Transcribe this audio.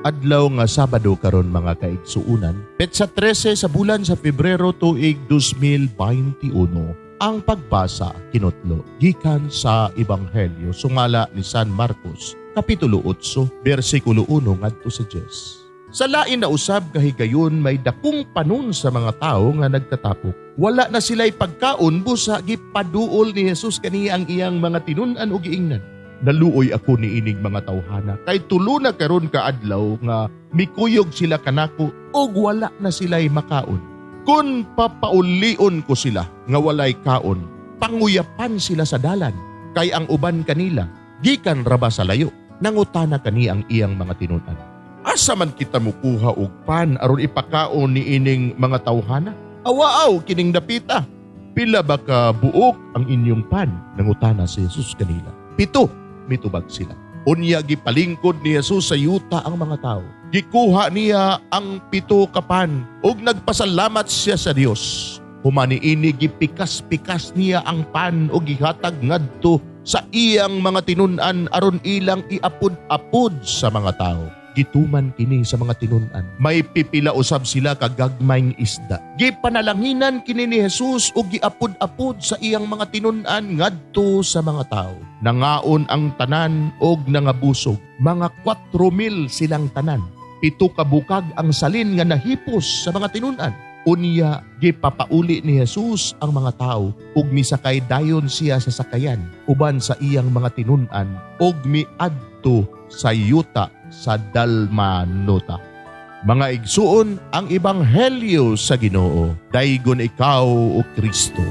Adlaw nga Sabado karon, mga kaigsuunan, petsa 13 sa bulan sa Pebrero, tuig 2021. Ang pagbasa kinutlo gikan sa Ebanghelyo sumala ni San Marcos, kapitulo 8, bersikulo 1 ngadto sa 10. Sa lain na usab nga higayon, may dakong panon sa mga tawo nga nagkatapok. Wala na sila'y pagkaon, busa gipaduol ni Jesus kaniya ang iyang mga tinun-an ug giingnan, "Naluoy ako niining mga tawhana kay 3 na karon ka adlaw nga mikuyog sila kanako ug wala na sila'y makaon. Kun papaulion ko sila nga walay kaon, panguyapan sila sa dalan, kay ang uban kanila gikan ra ba sa layo." Nangutana kani ang iyang mga tinun-an, "Asa man kita mukuha og pan aron ipakaon niining mga tawhana? Awaaw kining dapita." "Pila ba ka buok ang inyong pan?" nangutana si Jesus kanila. "Pito," mitubag sila. Unya gipalingkod ni Jesus sa yuta ang mga tao. Gikuha niya ang 7 ka pan ug nagpasalamat siya sa Dios. Human niini, gipikas-pikas niya ang pan ug gihatag ngadto sa iyang mga tinun-an aron ilang iapod-apod sa mga tao. Gituman kini sa mga tinun-an. May pipila usab sila kagagmayng isda. Gipanalanginan kini ni Jesus ug giapod-apod sa iyang mga tinun-an ngadto sa mga tao. Nangaon ang tanan og nangabusog. Mga 4,000 silang tanan. 7 ka bukag ang salin nga nahipos sa mga tinun-an. Unya gipapauli ni Jesus ang mga tao ug misakay dayon siya sa sakayan uban sa iyang mga tinun-an ug miadto sa yuta sa Dalmanuta. Mga igsuon, ang ebanghelyo sa Ginoo. Daygon ikaw, o Kristo.